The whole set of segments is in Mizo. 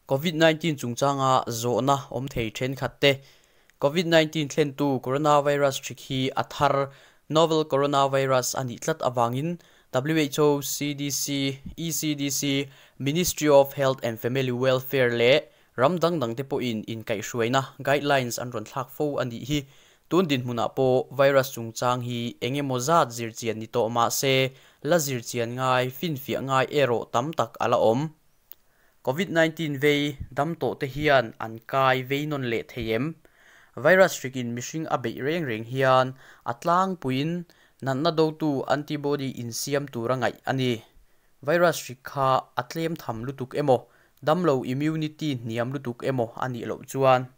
Covid-19 chungchanga zawhna awm thei thenkhat te. Covid-19 thlentu coronavirus hrik hi a thar, novel coronavirus, a nih tlat avangin WHO, CDC, ECDC, Ministry of Health and Family Welfare leh ram dang dangte pawhin inkaihhruaina, guidelines, an rawn thlak fo a nih hi. Tun dinhmunah pawh virus chungchang hi eng emaw zat zirchian ni tawh mah se, la zirchian ngai, finfiah ngai erawh tam tak a la awm. Covid-19 vei dam tawhte hian an kai vei nawn leh thei em? Virus hrikin mihring a beih reng reng hian a tlangpuiin natna dotu antibody insiam tura ngaih a ni. Virus hrik kha a tlem tham lutuk emaw, damlo immunity hniam lutuk emaw a nih loh chuan.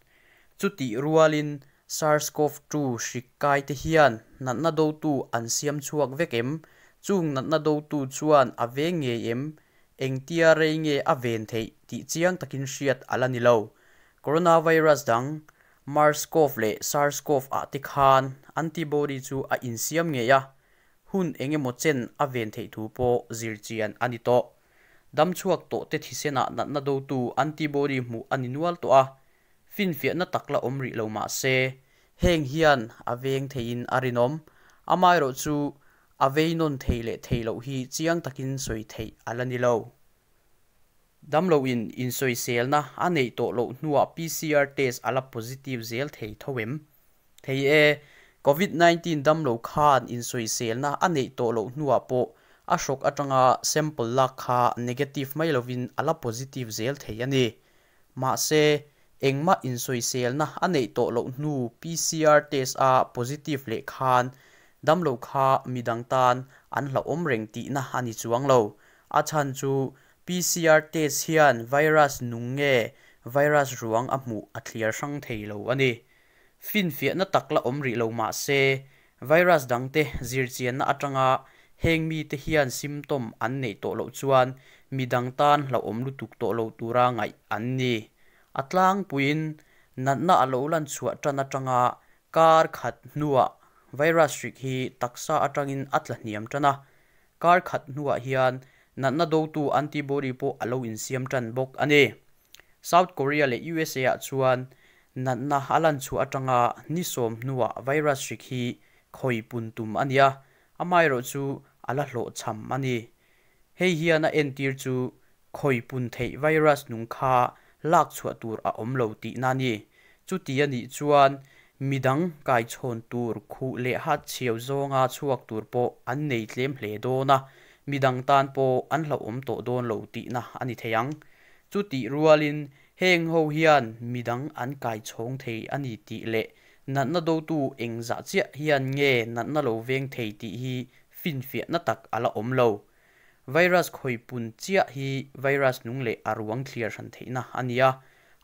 Chutih rualin SARS-CoV-2 hrik kaite hian natna dotu an siam chhuak vek em? Chung natna dotu chuan a veng ngei em? Engtia rei nge a ven theih tih chiang takin hriat a la ni lo. Coronavirus dang, MERS-CoV leh SARS-CoV ah te khan antibody chu a insiam ngei a, hun eng emaw chen a ven theih thu pawh zirchian a ni tawh. Damchhuak tawhte thisenah natna dotu antibody hmuh a ni nual tawh a, finfiahna tak la awm rih lo mah se, heng hian a veng theiin a rinawm. Amaherawhchu, a vei nawn thei leh thei loh hi chiang takin sawi theih a la ni lo. Damloin insawiselna a neih tawh loh hnuah PCR test a la positive zel thei tho em? Thei e, Covid 19 damlo khan insawiselna a neih tawh loh hnuah pawh a hrawk atanga sample lak kha negative mai lovin a la positive zel thei a ni. Mahse, engmah insawiselna a neih tawh loh hnu PCR test a positive leh khan damlo kha midang tan an hlauhawm reng tihna a ni chuang lo. A chhan chu PCR test hian virus nung nge virus ruang a hmuh a thliar hrang thei lo a ni. Finfiahna tak la awm rih lo mah se, virus dangte zirchianna atanga heng mite hian symptom an neih tawh loh chuan midang tan hlauhawm lutuk tawh lo tura ngaih an ni. A tlangpuiin natna a lo lan chhuah tan atanga kar khat hnuah virus hrik hi taksa atangin a tla hniam tan a, kar khat hnuah hian natna dotu antibody pawh a lo insiam tan bawk a ni. South Korea leh USA ah chuan natna a lan chhuah atanga ni sawm hnuah virus hrik hi khawi pun tum a ni a, amaherawhchu a la hlawhchham a ni. Hei hian a entir chu khawi pun theih virus nung kha lak chhuah tur a awm lo tihna a ni. Chuti a nih chuan midang kaichhawn tur khuh leh hat chhiau zawnga chhuak tur pawh an nei tlem hle dawn a, midang tan pawh an hlauhawm tawh dawn lo tihna a ni thei ang. Chutih rualin heng ho hian midang an kai chhawng thei a ni tih leh natna dotu engzah chiah hian nge natna lo veng thei tih hi finfiahna tak a la awm lo. Virus khawi pun chiah hi virus nung leh a ruang thliar hran theihna a ni a,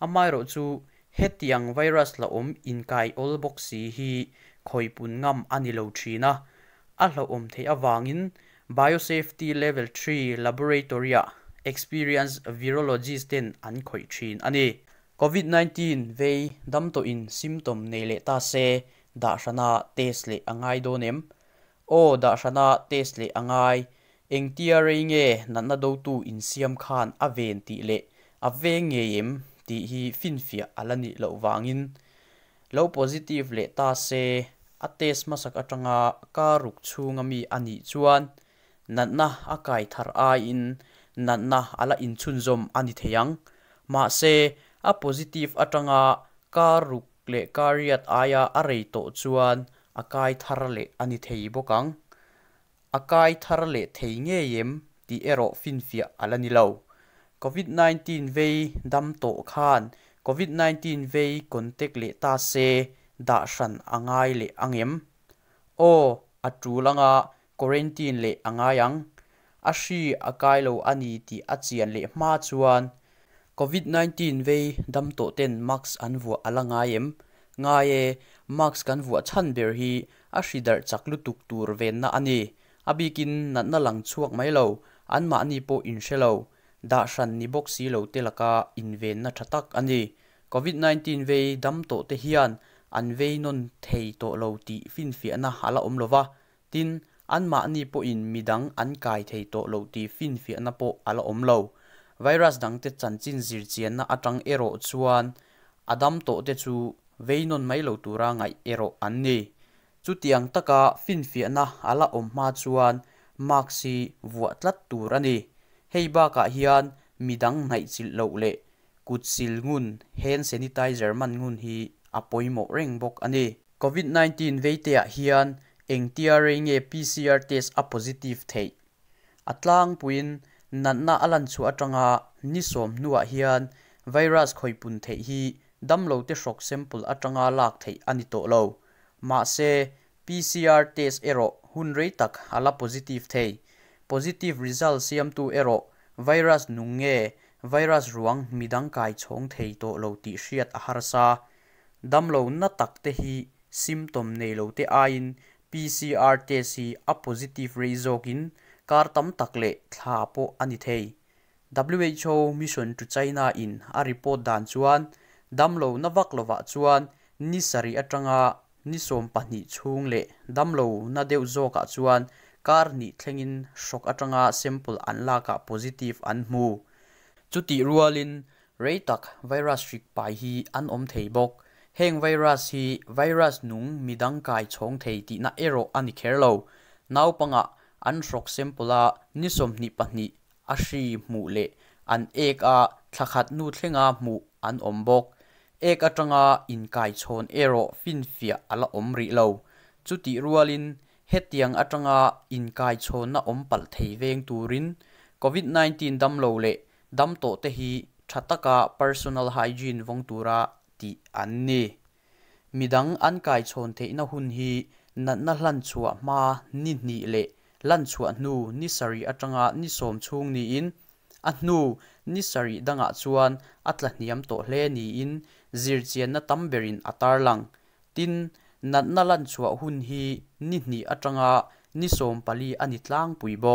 amaherawhchu hetiang virus la awm inkai awl bawk si hi khawi pun ngam a ni lo thin a, a hlauhawm theih avangin Biosafety Level 3 Laboratory-ah experienced virologist ten an khawih thin a ni. Covid 19 vei dam tawhin symptom nei leh ta se, dah hrana test leh a ngai dawn em? Aw, dah hrana test leh a ngai. Engtia rei nge natna dotu insiam khan a ven tih leh a veng ngei em tih hi finfiah a la nih loh vangin lo positive leh ta se, a test hmasak atanga kar ruk chhunga mi a nih chuan natna a kai thar aiin natna a la inchhunzawm a ni thei ang. Mahse, a positive atanga kar ruk leh kar riat aia a rei tawh chuan a kai thar leh a ni thei bawk ang. A kai thar leh thei ngei em tih erawh finfiah a la ni lo. Covid 19 vei dam tawh khan Covid 19 vei contact leh ta se dah hran a ngai leh ang em? Aw, a tul anga quarantine leh a ngai ang. A hri a kai lo a ni tih a chian leh hma chuan. Covid 19 vei dam tawh ten mask an vuah a la ngai em? Ngai e, mask kan vuah chhan ber hi a hri darh chak lutuk tur venna a ni. A bikin natna lang chhuak mai lo, anmahni pawh inhre lo, dah hran ni bawk si lo te laka invenna tha tak a ni. Covid 19 vei dam tawh te hian an vei nawn thei tawh lo tih finfiahna a la awm lo va, tin, anmahni pawhin midang an kai thei tawh lo tih finfiahna pawh a la awm lo. Virus dangte chanchin zirchianna atang erawh chuan a dam tawhte chu vei nawn mai lo tura ngaih erawh an ni. Chutiang taka finfiahna a la awm hma chuan mask hi vuah tlat tur a ni. Hei bakah hian midang hnaihchilh loh leh kut sil ngun, hand sanitizer man ngun hi a pawimawh reng bawk a ni. Covid 19 veiteah hian engtia rei nge PCR test a positive theih? A tlangpuiin natna a lan chhuah atanga ni sawm hnuah hian virus khawipun theih hi damlote hrawk sample atanga lak theih a ni tawh lo. Mahse, PCR test erawh hun rei tak a la positive thei. Positive result siamtu erawh virus nung nge virus ruang midang kai chhawng thei tawh lo tih hriat a harsa. Damlo na tak te hi symptom nei lo te aiin PCR test hi a positive rei zawkin kar tam tak leh thla pawh a ni thei. WHO Mission to China in a report dan chuan damlo na vak lovah chuan ni sarih atanga ni 12 chhung leh damlo na deuh zawkah chuan kar hnih thlengin hrawk atanga sample an lakah positive an hmu. Chutih rualin rei tak virus hrik pai hi an awm thei bawk. Heng virus hi virus nung midang kai chhawng thei tihna erawh a ni kher lo. Naupangah an hrawk sample a ni 22 a hri hmuh leh an ek a thlakhat nu thlenga hmuh an awm bawk. Ek atanga inkai chhawn erawh finfiah a la awm rih lo. Chutih rualin hetiang atanga inkai chhawnna awm palh thei veng turin Covid 19 damlo leh dam tawh te hi tha taka personal hygiene vawng tura tih an ni. Midang an kai chhawn theihna hun hi natna hlan chhuah hma ni hnih leh lan chhuah hnu ni sarih atanga ni 10 chhung niin a hnu ni sarih dangah chuan a tla hniam tawh hle niin zirchianna tam berin a tarlang. Tin, natna lan chhuah hun hi ni hnih atanga ni 14 a ni tlangpui bawk.